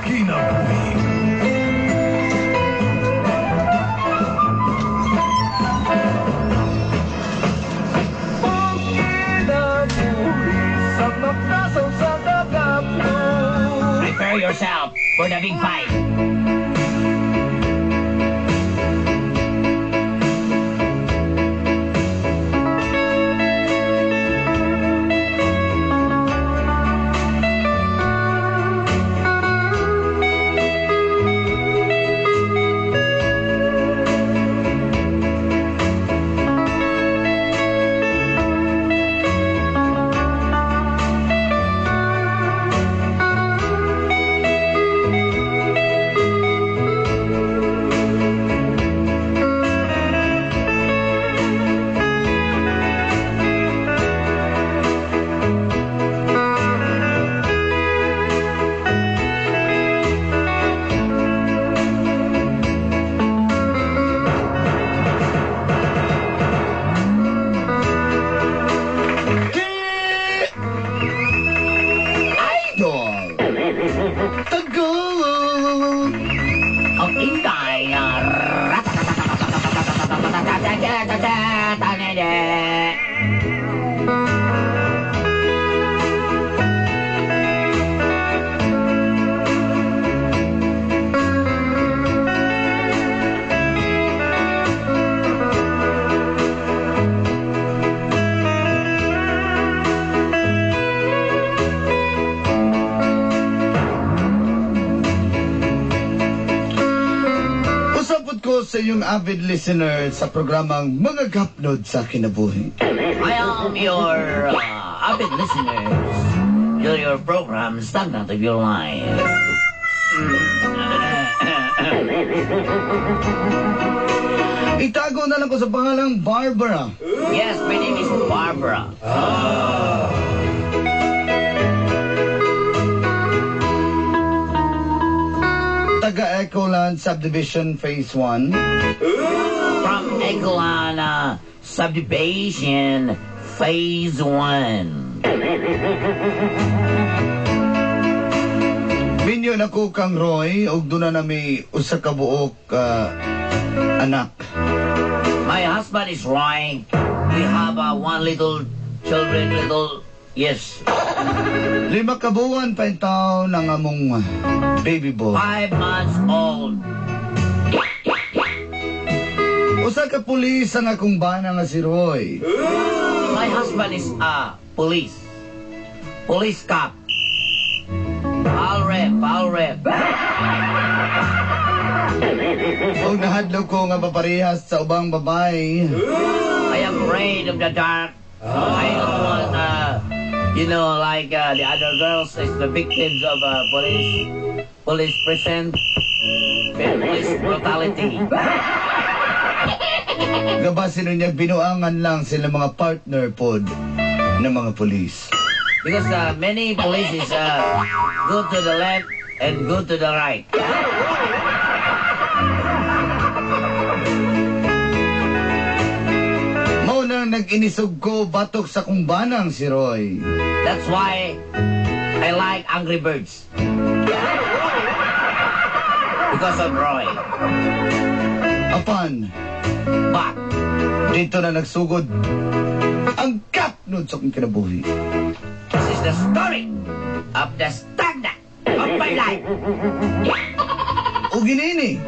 Kinabuhi. Prepare yourself for the big fight. Idol! Tagal! Ang inday na. Usapot ko sa inyong avid listener sa programang Mga Gapnod sa Kinabuhi. I am your avid listeners to your program, Stagnant of Your Life. Itago na lang ko sa pangalang Barbara. Yes, my name is Barbara. Taga Ecoland Subdivision Phase 1. From Ecolana Subdivision Phase 1. Minyo na ko kang Roy ug duna na may usa ka buok anak. My husband is Roy. We have one little children, little, yes, 5 ka buwan pa taon ang among baby boy. 5 months old. Usa ka pulis ang akong bana nga si Roy. My husband is a police. Police cop. Palrep, palrep. Ug nahadlok ko nga paparehas sa ubang babae. I am afraid of the dark. I don't want, like the other girls is the victims of police prison, police brutality. Gabasin niya binuangan lang sila mga partner pod ng mga pulis. Because many police is go to the left and go to the right. Mao nang nag-inisog ko batok sa kong banang si Roy. That's why I like Angry Birds. Because of Roy. Apan, But dito na nagsugod ang kapnod sa akong kinabuhi. This is the story of the stagnant of my life. O ginini,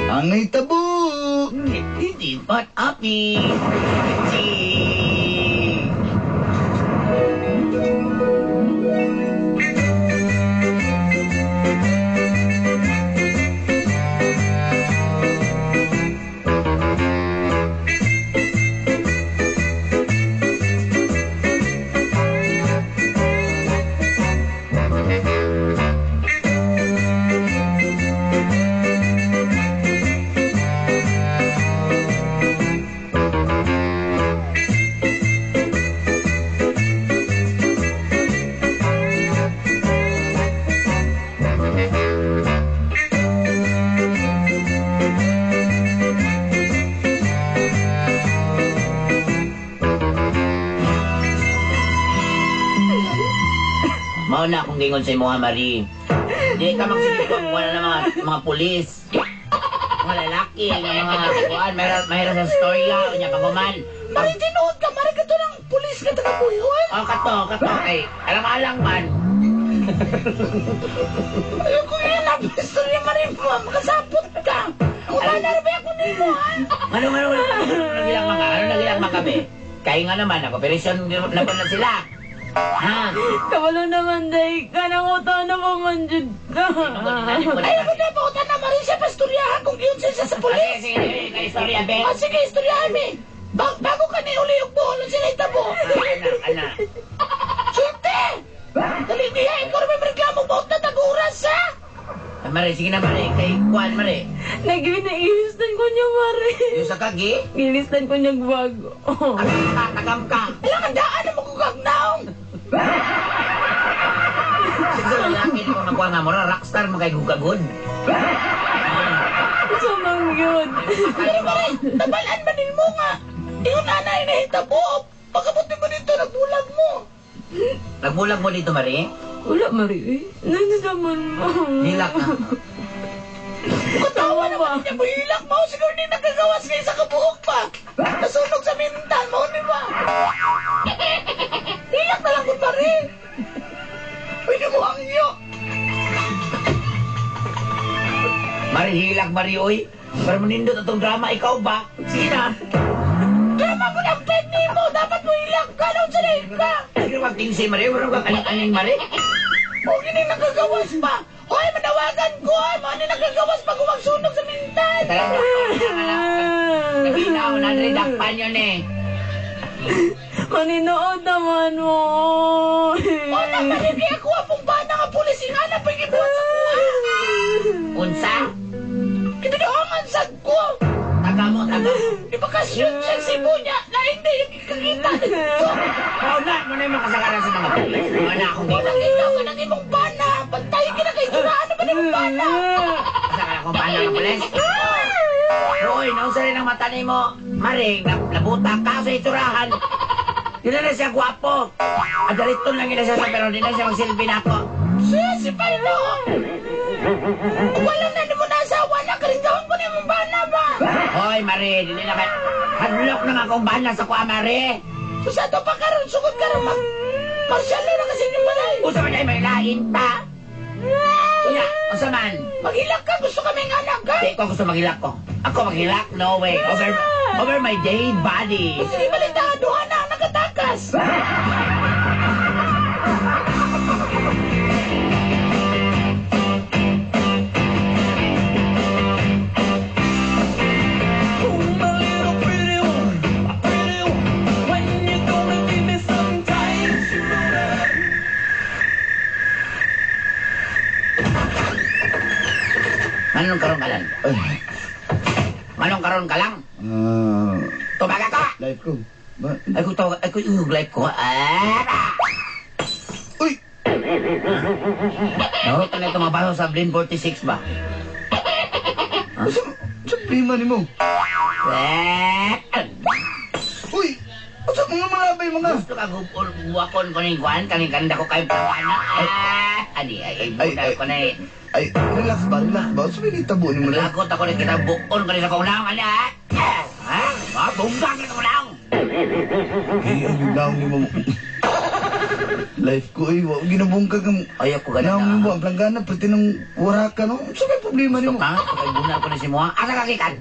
ang naitabo. Hindi but happy. Mao na akong gingon sa imo, Marie. Di ka magsigit wala na mga pulis. Mga lalaki, nga mga kuan, mayroon sa storya, unya pag-uman. Mari, tinuod ka, mari ka to ng pulis ka taga-buyon. Oh, kato, kato, kay alang-alang man. Ayaw ko yan, istorya mari, makasapot ka. Wala na rin ako nimo, ha? Ano, nagilang man kami? Kaya nga naman, nag-operasyon na pa na sila. Ha? Kabalo naman, day. Kanang utang na pa man, jud ka. Ayaw ko na, pautan na, mari siya pastoryahan kung yun siya sa pulis. Sige, sige, sige, istorya, be. Ah, sige, istoryahan mi. Bago ka ni uli yung buhol, sila itabo. Ana, ana. Sulti! Dali niya, ikaw rin may reklamo, baut na tag-oras, ha? Ah, Mare, sige na, Mare. Kay Kuan, Mare. Nag-gilistan ko niya, Mare. Yung sa kagi, Gilistan ko niya bago. agam ka, tagam ka. Alam, ang daan na magugagnaong. Sige, sa lalaki mo magkuha nga, mura, rockstar mo kay gugagod. Sa mang yun. Pero mare, tabalaan man mo nga. Iyon na na inahitabo. Pagkabuti mo dito, nagbulag mo. Nagbulag mo dito, Mare? Wala, Mare. Eh. Nanaman mo. Hilak na. Katawa naman niya, buhilak mo. Siguro hindi nagkagawas ngayon sa kabuok pa. Nasunog sa mental mo, di ba? Hilak na lang kung mare. Pwede mo ang iyo. Mare, hilak, Mare, oy. Para manindot atong drama, ikaw ba? Sige na. Drama mo ng pwede mo. Dapat mo hilak ka. Nung sanay ka. Sige kang 15, Mare. Meron kang aning-aning, Mare. O gini nagkagawas pa. Hoy, manawagan ko. Hoy, mga ni nagkagawas pa kung magsunog sa mental. Talaga, Naginaw na rin, dakpan yun eh. Maninood naman mo. O na, mare, kaya kuha pong bana nga pulis. Nga na, pagibuhat sa kuha. Unsa? Kinadoangan sa ko. Taga mo, taga mo. Di ba kasyon siya Cebu niya na hindi yung kikita dito. Oh, na, mo na yung makasakaran sa mga pulis. Mga na akong O nakita ko ng imong bana. Bantay ka na kay Duraan naman imong bana. Kasakaran akong bana ng pulis. Roy, nausa rin ang mata ni mo. Maring, nabuta ka sa iturahan. Di na siya gwapo. Adaliton lang yun na siya sa pero di na siya magsilbi na ako. Si Paolo. Wala na ni mo na asawa na. Karinggahan ko na imong bana ba? Hoy, Mare, di na kay... Hadlok na nga akong bana sa kuha, Mare. So sa to pa karon sugod karon mag martial law na kasi inyong balay. Usa man ay may lain pa. Unya, unsa man? Maghilak ka, gusto kaming anak ka. Di ko gusto maghilak ko. Ako maghilak? No way. Over my dead body. Sige balita, duha na ang nakatakas. Manong karon ka lang? Ay, Manong karon ka lang? Tumaga ka! Life ko. Ba? Ay ko tawag, ay ko yung life ko. Ah! Uy! Nahurot na ito mabaho sa Blin 46 ba? Sa, sa prima ni mo? Eh! Uy! Sa mga malabay mga? Gusto ka guwakon ko ng kuhan, kaning kanda ko kayo pangana. Ah! Ani, ay, ay, bunal ko na eh. Ay, relax ba? Relax ba? Sa may tabo ni mo na. Lagot ako rin kita bukon ko rin sa kong naong, ani, ah! Ha? Ah, bunggang na kong naong! Ay, ang yung naong ni mo. Life ko, ay, wa ginabungkag ang... Ayaw ko ganun Naong na. mo, ang planggana, pati ng waraka, no? Sa may problema ni Gusto mo? ka? Pagkay ko na si Moa. Asa ka kikan?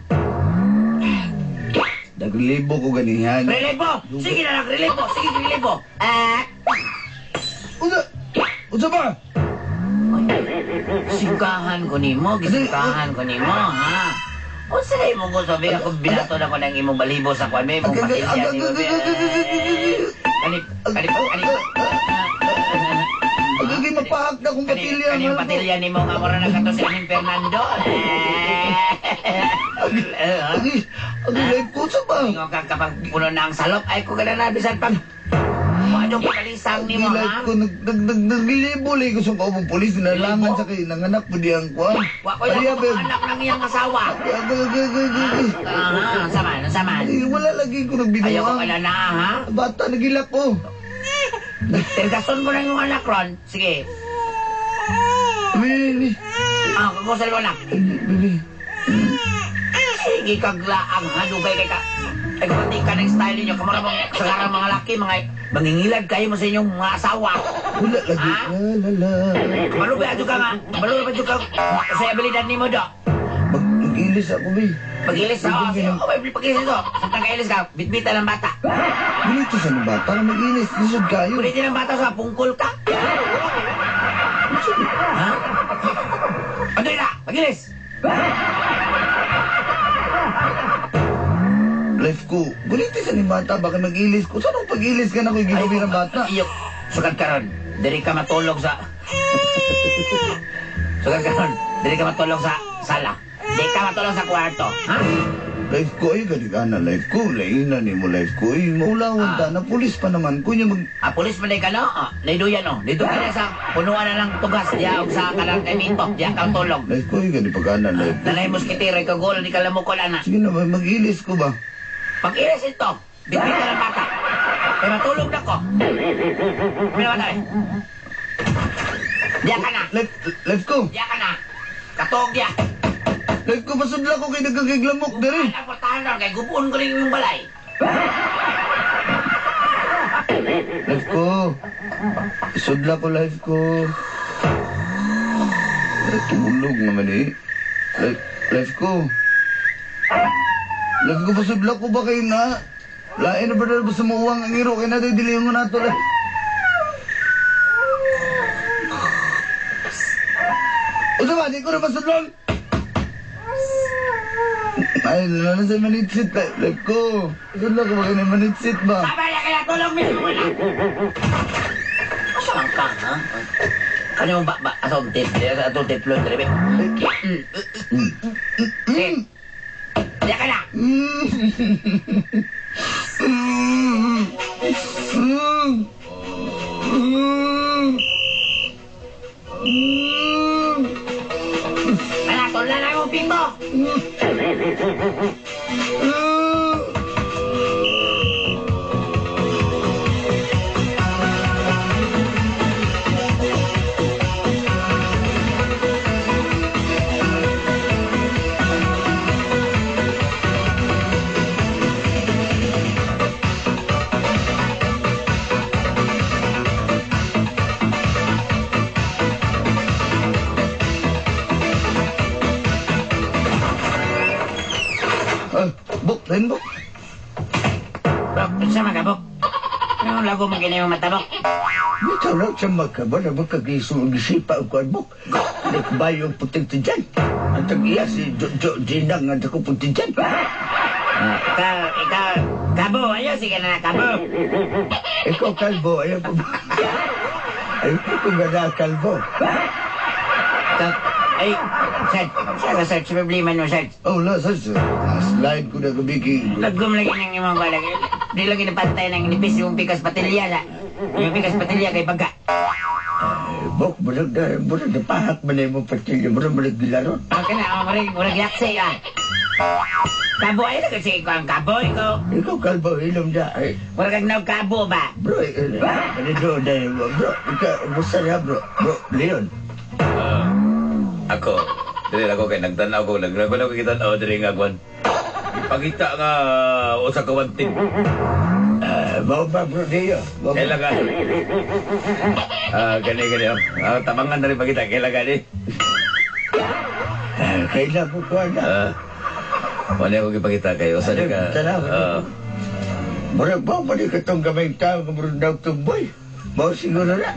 Nagrelibo ko ganihan. Relibo! Sige na lang, relibo! Sige, relibo! Ah! Unsa? Unsa ba? Singkahan ko nimo, gisingkahan ko nimo, ha? Unsa na imong gusto? Sabi ako, binato na ko ng imong balibo sa kwan, may imong patilya nimo. Kani, kani, kani. Agagay mapahak na kong patilya. Kani nga. patilya nimo nga mura na kato si Aning Fernando. Agay, agay, life ko, unsa ba? Ingon ka kapag puno na ang salop, ay ko gana na bisan pag Ano patalisang nimo, Agay, ha? life ko, nag, nag, nag, naglilibo lang ko sa kaubong polis, nalangan sa kay nanganak po diyang kuwan. Wa ko yung anak ng iyang asawa. Agay, agay, agay, agay. Ah, saman, saman. Ay, wala lagi ko Ayaw ko nagbinuang. ka na, ha? Bata, nagilak ko. Tirgason ko na yung anak ron. Sige. May Ako sa na. Ay, baby. Sige kaglaang hadugay kay ka. Ay kung hindi ka ng style ninyo, kamara mong sagarang mga laki, mga mangingilad kayo mo sa inyong mga asawa. Wala lagi. Ha? La la la. Malubi adyo ka nga. Malubi adyo ka sa abilidad nimo do. Mag-ilis ako, baby. Pag-ilis sa oh, sige, oh, may pag-ilis ito. Sa tagailis ka, bitbita ng bata. Ganito sa ng bata na mag-ilis. Lisod kayo. Kulitin ng bata sa pungkol ka. Ha? Ano na? Pag-ilis! Life ko. Ganito sa ng bata. Baka mag-ilis ko. Saan ako pag-ilis ka na kung gigawin ng bata? Iyok. Sugad karon. Diri ka matulog sa... Sugad karon. Diri ka matulog sa sala. Di ka matulog sa kwarto. Ha? Life ko ay ganit ana life ko. Laina ni mo life ko. Ay, maulawan ta na pulis pa naman ko niya mag... Ah, pulis man ka no? Ah, naiduyan no. Dito ka na sa punuan na lang tugas. Diya og sa kanang kay Mito. Diya kang tulog. Life ko ay ganit pag ana life ko. Nanay moskitero ikaw gol di ka lamukol ana. Sige na, mag-ilis ko ba? Pag-ilis ito, bitbit na ng bata. Kaya matulog na ko. May naman tayo. Diya ka na. Life ko. Diya ka na. Katog diya. Life ko, pasudla ko kay nagkagiglamok diri. Ay, ang portahan ron, kay gubuon ko rin yung balay. Life ko. Sudla ko life ko. Ay, tulog naman eh. Life ko. Life ko, pasudla ko ba kayo na? Lain na ba na ba sumuwang ang iro? Kaya natin dilihan mo na ito. Life. O ba, di ko na pasudlon. Ay, lalo sa manitsit. Life ko. Pasudla ko ba kayo na manitsit ba? Tama na kaya tulog mismo na. Saan ka, ha? Kanya mo ba, ba, atong tip, atong teflon, dire, be. Sit. Diya ka na. Ala, tulan na yung pito. Ah, buk, rin buk. Bok, unsa man ka, Bok? Ano lago man gini yung mata, Bok? Bitaw lang sa magkabala, magkagisipa ang kuwan mo. Nagbayong puting tiyan. Ang tag-iya si Jo Jinang ang ako puting tiyan. Ah, ikaw, ikaw, kabo, ayaw, sige na, kabo. Ikaw, kalbo, ayaw ko. Ayaw ko kung gana, kalbo. Ikaw, ay, Sarge, saan ka, Sarge, problema no, Sarge? Oh, la, sir. Slide ko na gabiki. Lagom lagi ng imong balag. Di lagi napantay ng nipis yung pikas patilya na. Yung pikas patilya kay baga. Eh, Bok, murag na, murag na pahak man na imong patilya, murag murag gilaron. Okay na, oh, murag, murag yakse ah. Kabo ay na kasi ikaw ang kabo, ikaw. Ikaw, kalbo, ilom na. Ay, Murag kag naog kabo ba? bro, eh, ano doon na, bro, ikaw, musta na, bro, bro, Leon. Ako, dili ako kay nagtanaw ko, naglagon ako kitanaw diri nga kwan. Ipangita nga usa ka wanted. Ah, mao ba, bro, Leo? Mao ba? Kailangan. Ah, gani gani. Oh. Ah, tabangan na rin pagita kailangan eh. Ah, kailan mo kuwan na? Ah. Wala ako gipakita kay usa ni ka. Tanaw. Ah, Murag ba, balik itong gamay tao, murag daw itong boy. Mao siguro na.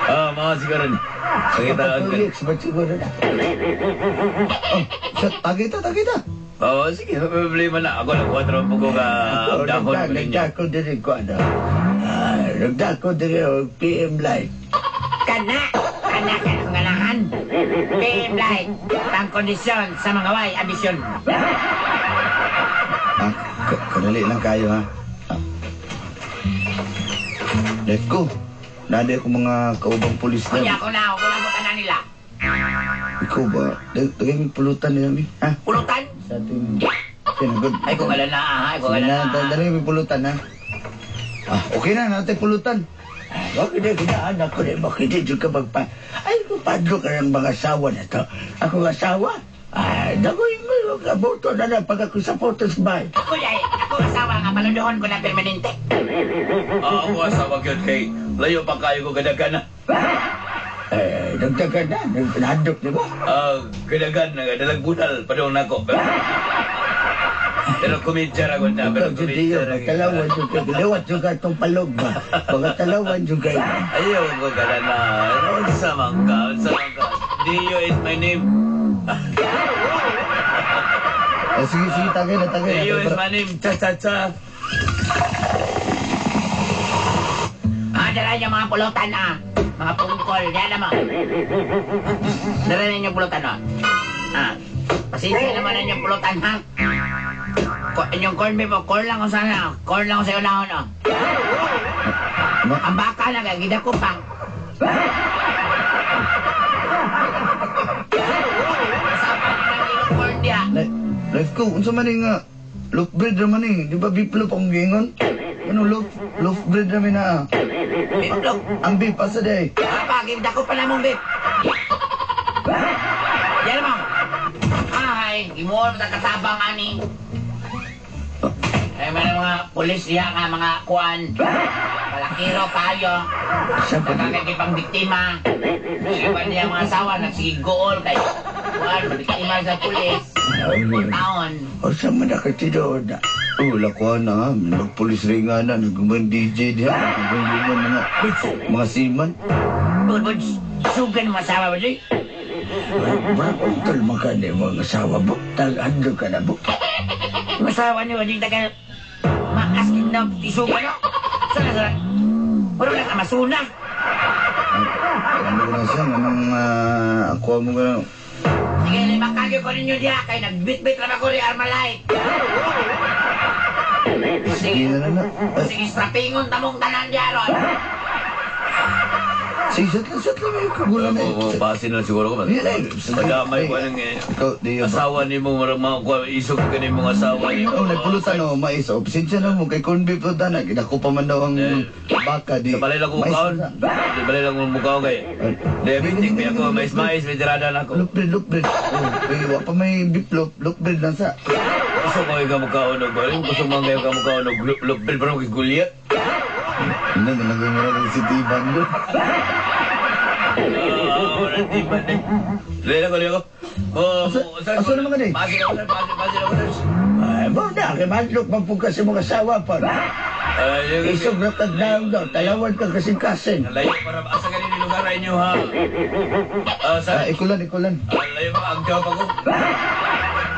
ah, mga siguro ni. Pakitaan ka. Kapatulik, ba siguro na. Oh, sa, tagita, tagita. Oo, sige, may problema na. Ako nagkuha po ko ka Ako, dahon ko ninyo. nagdako diri ko ano. Ah, nagdako diri og PM light. Kana, kana ka ng ganahan. PM light, pang kondisyon sa mga way ambisyon. Ah, kadali lang kayo, ha? Ah. Let's go. Nadi ako mga kaubang pulis Kunya na. ako na, ako na mo tanan nila. Ikaw ba? Dagay may pulutan nila, mi. Ha? Pulutan? Sa ating... Sinagod. Ay, kung ala na, ah, ay, kung Sige ala na, na. dali may pulutan, ha? Ah, okay na, natin pulutan. Wag na ginaan ako na makindi ka magpa... Ay, kumpadlo ka ng mga asawa na to. Ako asawa? Ay, dagoy mo yung kabuto na lang pag ako sa photos bay. Ako ay, ako asawa nga paluduhon ko na permanente. Ah, ako asawa gyud kay layo pa kayo ko gadagan na. Eh, nagdagan na, naghandok di ba? Ah, gadagan na dalag budal padung nako. Pero kumidya ra gud na, pero Ikaw, Judio, kumidya ra. matalawan juga. Giliwat juga itong palog ba? Mga talawan juga. Ayaw ko gana na. Unsa man ka, unsa man ka. Dio is my name. Oh, sige, sige, tagay na, tagay na. Dio is my name. Cha cha cha. Ah, dala niyo mga pulutan ah. Mga pungkol, yan naman. Dala ninyo pulutan ah. Ah, pasensya naman ang inyong pulutan ha. Inyong corn beef, oh, corn lang ko sana. Corn lang ko sa unahon oh. Ang baka na kaya gida ko pa. Life ko, unsa man ni nga loaf bread raman ni, di ba beef loaf ang giingon? Ano loaf bread raman na ah. Beef loaf. Ang beef asa day? Apa, gida ko pa namong beef. Yan naman. Ay, gimuon mo sa katabang ani. Ay, may mga pulis diha nga mga kuan. Palakiro kayo. Nagkakagipang biktima. Iba niya mga asawa nagsigool kay kuan biktima sa pulis. Taon. O sa man nakatidoon na. Oh, lakuan na nga. Nagpulis rin nga na. Nagumang DJ diha. Nagumang mga, mga seaman. Bud, bud, sugan mo asawa ba di? Murag untol man ka ni mga asawa mo. Tag-andok ka na mo. Masawa niyo, di taga maaskin na isugan no? Sana sana. Wala na ka masuna. Ano ko na siya? Anong ako mo ka na? Sige, lima kagyo ko ninyo diha kay nagbitbit lang ako ni Armalite. Sige na na na. Ay, Sige, strapingon tamong tanan diha ron. sige, shot lang. May kagula na eh. Oo, basin lang siguro ko. Yan eh. Madamay ko anong Ikaw, di ba? asawa ni mo, marang mga kuha, isog ka ni mong asawa ni mo. Oh, nagpulutan oh, mais. Oh, pasensya na mo kay corn beef to tanan. Kinako pa man daw ang baka di. Sa balay lang ko Mais mukaon. na. Sa balay lang ko mukaon kay. Diabetic pa ako, mais-mais, may tirada na ako. Loaf bread, loaf bread. Oh, eh, wa pa may beef loaf, loaf bread lang sa. Gusto ko ikaw mukaon og gusto mo kayo ka mukaon og loaf bread pero kay gulyat. Ina na lang mo na si Tiban doon. Oo, wala tiban eh. Dili ko, dili ko. Oh, Asa naman ka di? Basin ako, sir. Basin ako, sir. Ay, mo na, kay madlok man po kasi mga asawa pa. Ay, Isog na kagnaong daw, talawan ka kasing-kasing. Layo para asa ganini lugar ay inyo ha. Ah, sa Ah, ikulan, ikulan. Ah, layo pa ang job ako.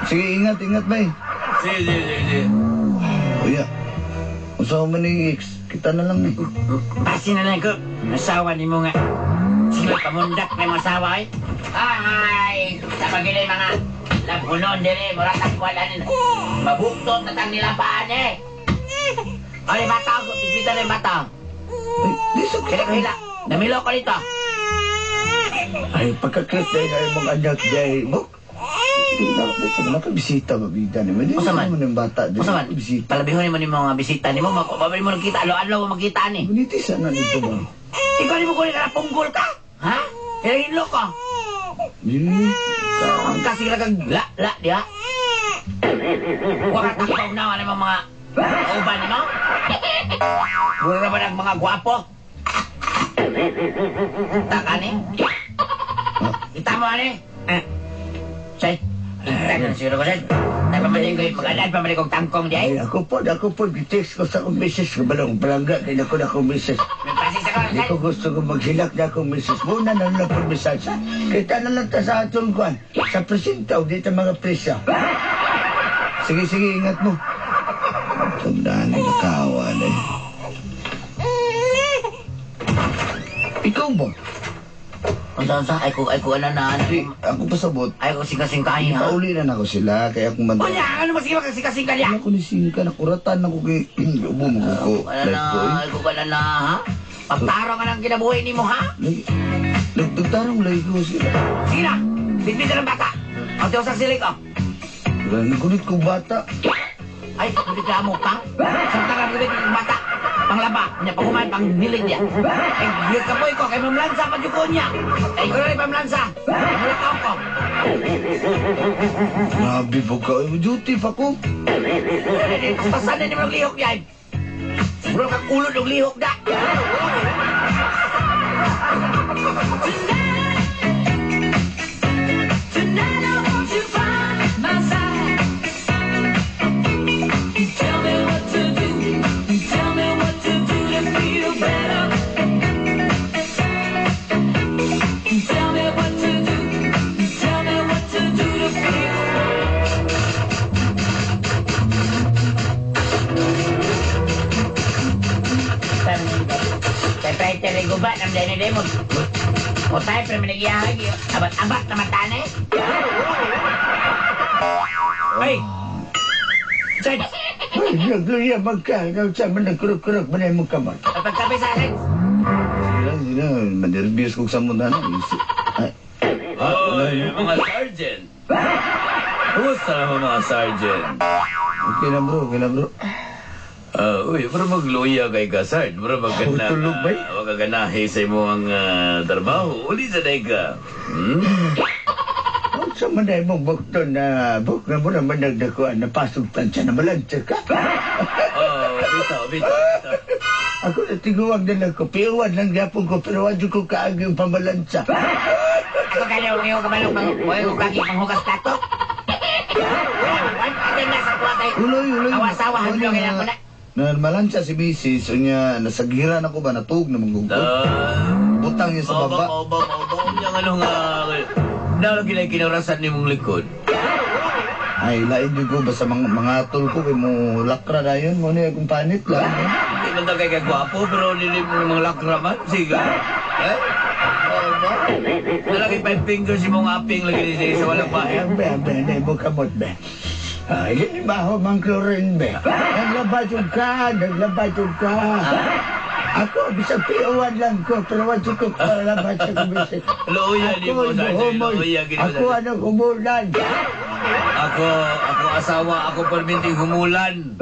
Sige, ingat, ingat bay. Sige, sige, sige, sige. Uya. Usawa man ni ex. Kita na lang eh. Basin na lang ko. Asawa ni mo nga. Sige, pamundak na yung asawa eh. Ay, sa pagilay mga labhunon diri, muratang kuwalan nila. Mabuktot na tang nilapaan eh. Ay, bata, pigpitan na yung bata. Ay, di sa Kaya ko hila. Namilo ko dito. Ay, pagkakit na yung mga anak dahil mo. Di na, di sa mga bisita ba bida ni. Di Usa man. man ang bata di. Usa man, Bisita. palabihon mo ni mga bisita ni mo, mabali mo nagkita, adlaw-adlaw mo magkita ni. Guniti sana nito ba? Ikaw ni mo kunin ka na punggol ka? Ha? Kaya ko. Eh, Ang kasi lang kag la, la, di ha? Huwag ka takpaw na, ano mga uban ni mo? Mura naman ang mga gwapo. Taka ni? Kita mo ani? Eh. Say, kita na siguro ko, say. Ay, pamaling ko, mag-alad, pamaling kong tangkong di ay. Ay, ako po, gitext ko sa akong misis ko, balong palangga, kaya ako na akong misis. May pasig sa ko, Hindi ko gusto ko maghilak na akong misis. Muna na lang po misis, ha? Kita na lang ta sa atong kuan. Sa presinto, dito mga presa. Sige, sige, ingat mo. Tandaan ay nakawa na eh. Ikaw ba? Unsa unsa ay ko ano na Di, ako pasabot. ay ko sing-singkahin ha. Pauli na nako sila, kaya akong bantay. Unya, ano mo sige magsing-singka niya? Ano ko ni Singka, nakuratan ako kay... Ubo mo ko, Ano life na, ko eh. ay ko ka na na ha? Pagtaro ka ng kinabuhi nimo ha? Nagtarong lay ko sila. Sige na, bitbitan ng bata. Ang tiyo sa silik oh. Nagkulit ko bata. Ay, reklamo ka? Samtang ang bitbit ng bata. Panglaba, nya paghuman pang nilig niya. Ay, kapoy ko kay mamlansa pa jud ko niya. Ay, ko rin pamlansa. Mulakaw ko. Grabe po ka. Duty pa ko. Pasan na ni mga lihok yan. Mura kang ulo ng lihok da. Tonight I want you by my side. Tell me what to do. Tell me what to do to feel better. Tell me what to do. Tell me what to do to feel. Typewriter ay guba, nam dahil ni mo. O tayo, pero managiyahag, abat-abat na matane. Ay! Sarge! Ay, nagluya magka. Sa man nagkuruk-kuruk man ay mong kamot. Pagkape sa akin. Sila, sila. Manervyos kong sa muna na. Ay, Oy, mga sergeant. Kumusta naman mga sergeant? okay na bro, okay na bro. Uy, pero magluya kay ka, Sarge. Pero maganda. Tulog ba eh? Wag ka ganahe sa imong trabaho. Uli sa day ka. Hmm? Sa man ay mong bukton na buk na mo naman nagdakuan na pasugtan siya na malantsa ka. Oh, bitaw, bitaw, bitaw. Ako na tiguwag na lang ko. Piuwan lang gyapon ko pero wadyo ko kaagi yung pamalansa. Ako kaya huwag yung kabalong huwag yung kagi panghugas plato. Uloy, uloy. Awa-sawa, hadlong kailangan ko na. Na malansya si Mrs. Unya, nasagiran ako ba, natug na manggugod. Butang niya sa baba. Mao ba, mao ba. Unya nga ano nga. Nalo ginay kinurasan ni mong likod. Ay, lain yun ko, basta mga tol ko, kay mo lakra na yun, mo niya akong panit lang. Hindi man ta kay kagwapo, pero hindi mo mga lakra man. Sige. Eh? Nalagay five fingers yung mong aping lagi ni sa walang bahay. Be, be, be, mo kamot, be. Ay, hindi ba ako mang chlorine, be? Naglaba yung ka, naglaba yung ka. Ako, bisag piuwan lang ko, pero wadyo ko palabas sa kubisik. Luya ni mo, Sergeant. Luya, gini mo, Ako anong humulan. Ako, ako asawa, ako perminting humulan.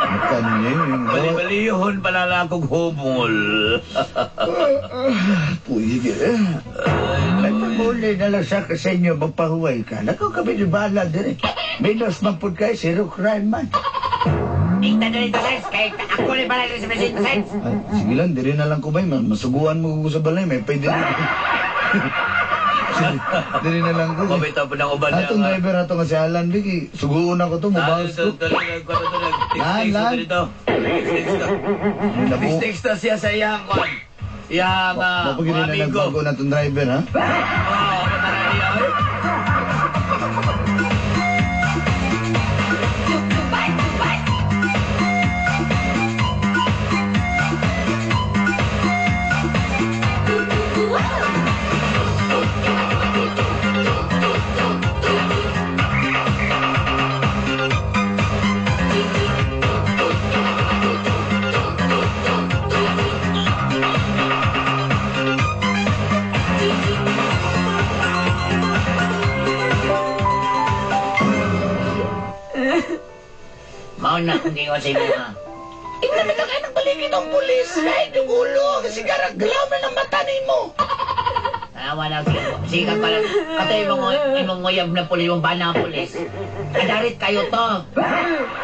Makan niya yun. Bali-balihon pala akong humol. Puy, eh. Ay, pagmuli na lang sa sa inyo, magpahuway ka. Nako kami ni Bala din eh. Minus man po kayo, zero crime man. Tingnan na dito, Sarge. Kahit ako rin pala sa presinto, Sarge. Ay, sige lang, diri na lang ko ba? Masuguan mo ko sa balay, may pwede na. Diri na lang ko. Mabitaw po ng uban niya. Atong driver ato nga si Alan Bigi, suguon ako to, mobawas ko. Lan, lan. Text na siya sa iyang kwan. Iyang Mapagin mga na amigo. nagbago na itong driver, ha? Oo, patara niya. Oy. Mao na kung gingon sa imo ha. Ingnan na kayo ng baligid ang pulis. Kahit yung ulo, kasi garang galaw na ng mata nimo. Tanawa na sige ka pala. Kato imong nguyab na pulis, imong bana ang pulis. Kadarit kayo to.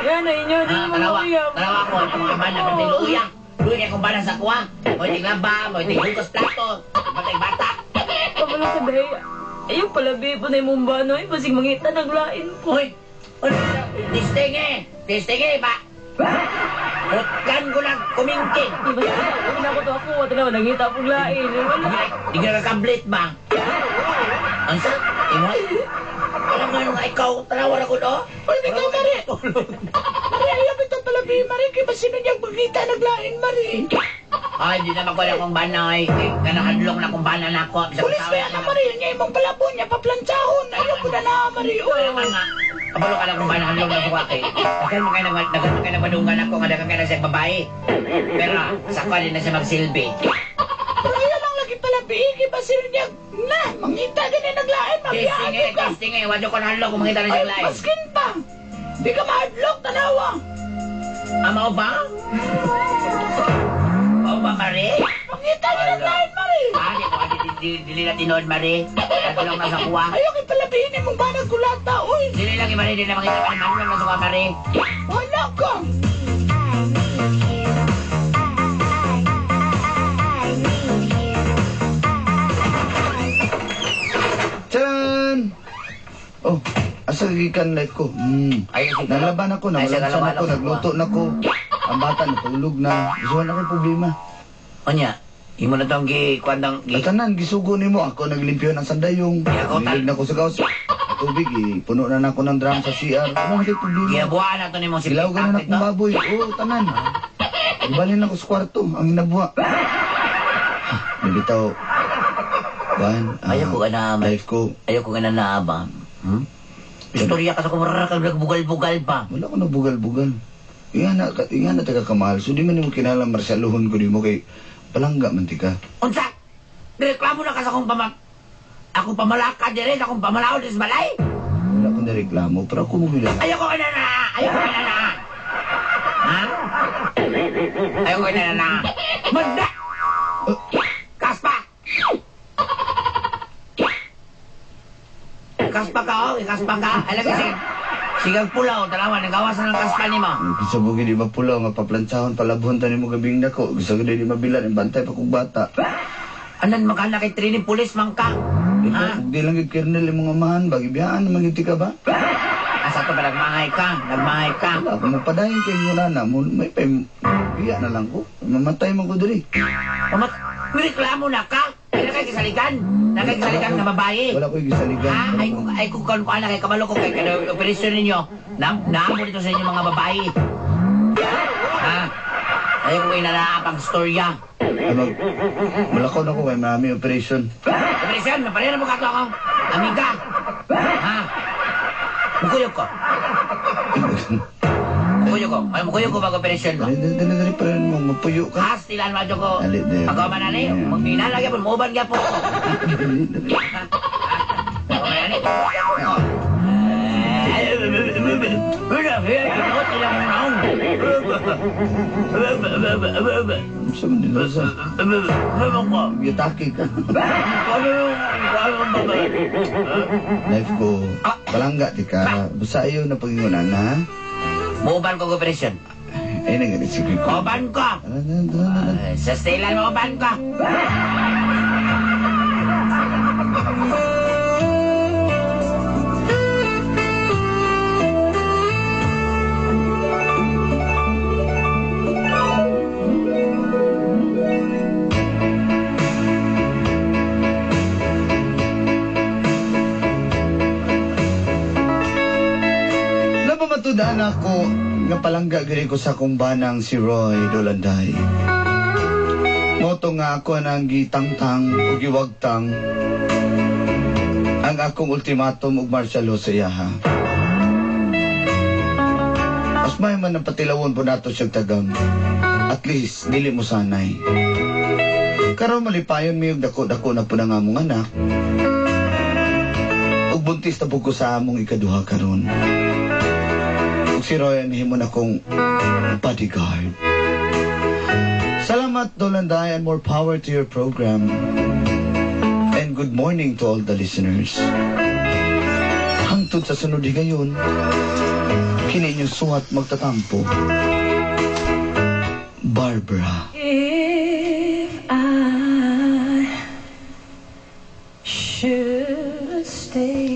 Yan na inyo, di Ha, mo tanawa, uyab. tanawa ko, ang mga bana, pati luya. Luya kay kung bana sa kuha. Mo itig laba, mo itig hugos plato, batay bata. Kabalo sa day. Ayaw pala, babe, po na imong bano. Ay, basig mangita, naglain po. Uy, uy, testing eh, testing eh, ba? Putkan ko lang kumingking. Di ba, huwag na ako to ako. Tanawa, nangita pong lain. Wala. Di ka kakablit ba? Ang sa, imo? Alam nga nung ikaw, tanawa ko no? Uy, bitaw, Mari. Mari, ayaw bitaw pala, bi, Mari. Kaya ba sino niyang magkita naglain, Mari? Ay, di naman ko na akong banay. Kanang hadlok na akong bana na ako. Bisag Pulis ba yan na, Mari? Yung imong palabon niya, paplantsaon. Ayaw ko na na, Mari. Uy, nga. Kabalo ka na kung bana hadlok na ako kay. Daghan man kayo nag daghan man kayo nagmadunggan ako nga daghan kayo na siya babae. Pero sa kuha din na siya magsilbi. Pero ayaw lang lagi pala, bi. Kaya ba sino niyang, na, mangita gani naglain, Testing mabiyaan eh, ka. testing eh. Wadyo ko na hadlok kung mangita na Ay, siya lain. maskin pa. Di ka mahadlok, tanawa. Mao ba? Mao ba, Mari? Pangita ni na tayo, Mari. Ah, di ko, dili na tinuod, Mari. Katulong na sa kuwa. Ayaw kay palabihin imong banag kulata, uy. Dili lang, Mari, dili na makita pa ni Manuel na sa kuwa, Mari. Wala ka. Charan! Oh, asa gikan life ko? Ay, sige. Naglaban ako, Ay, sige, namalansan laban ako, ako. nagluto na ko. Ang bata natulog na. So wala ko'y problema. Onya, imo na tong gi kuandang gi. At tanan, gisugo nimo ako, naglimpyo ng sandayong. Kaya ko, Nilig na ko sa gawas. Tubig, eh. Puno na na ako ng drum sa CR. Wala na ko'y problema. Gibuan na to nimo si Silaw ka na Pitak akong baboy. Oo, tanan. Ibalin ako sa kwarto, ang inabuha. Bibitaw. Kuan, Ayaw ko ka na, Life ko. Ayaw ko ka na naaba. Istorya ka sa kumara ka nagbugal-bugal pa. Wala ko nabugal-bugal. Inga na taga kamahal. So di man nimo kinahanglan marsaluhon ko nimo kay palangga man ti ka. Unsa? Reklamo na ka sa akong pamag akong pamalaka dire, sa akong pamalaod sa balay. Wala ko nareklamo, pero ako mo gila. Ayaw ko ka na na! Ayaw ko ka na na! Ha? Ayaw ko ka na na! Manda! Kaspa! Kaspa ka, oh. Kaspa ka. Alam mo, sige. Sigang pulaw, dalawa, nagawasan ng kaspa ni mo. Gusto mo gini mapulaw nga paplantsahan palabhon tani mo gabing nako. Gusto ko di mabilan ang bantay pa kog bata. Anan magkana kay training police man ka. Ha? Ikaw, di lang gid kernel imong amahan ba gibiyaan naman gid ti ka ba? Asa to ba nagmahay ka? Nagmahay ka. Wala ako mapadayon kay mo nana mo may pay biya na lang ko. Mamatay man ko diri. Umat, nireklamo na ka. Ay, nakikisaligan. Nakikisaligan nga babae. Wala ko'y gisaligan. Ha? Ay kung kung kung kay kabalo ko kay kada operasyon ninyo. Na naamo dito sa inyo mga babae. Ha? Ay kung inanaapang storya. Ay, malakaw na ko kay marami operation. Operasyon, napareho na mo kato akong amiga. Ha? Mukuyog ko. Mukuyog ko. Ay, mukuyog ko bago operasyon mo. Dali, dali, dali, dali, mo, mapuyo ka. Hastilan mo ko. Dali, dali. Pagkaman na ni, magninalagay po, muuban ka po. Dali, dali. Pagkaman na ni. Sa man din sa. Yatake ka. Life ko, palangga ti ka. Basta ayaw na pagingunan na. Muuban ko operasyon. Ay, nangyari sige ko. Muuban ko. Tara, tara, tara, tara. Sa stilan, muuban ko. Napamatudaan ako nga palangga gani ko sa akong banang si Roy Dolanday. Moto nga ako nang gitangtang o giwagtang ang akong ultimatum ug martial law sa iyaha. Mas may man ang patilawon po nato siyang tagam. At least, dili mo sanay. Karon malipayon mi og dako-dako na po na nga among anak. Ug buntis na po ko sa among ikaduha karon. Ug si Roy ang nahimo na kong bodyguard. Salamat, Dolanday, and more power to your program. And good morning to all the listeners. Hangtod sa sunod higayon, kini inyong suwat magtatampo. Barbara. If I should stay.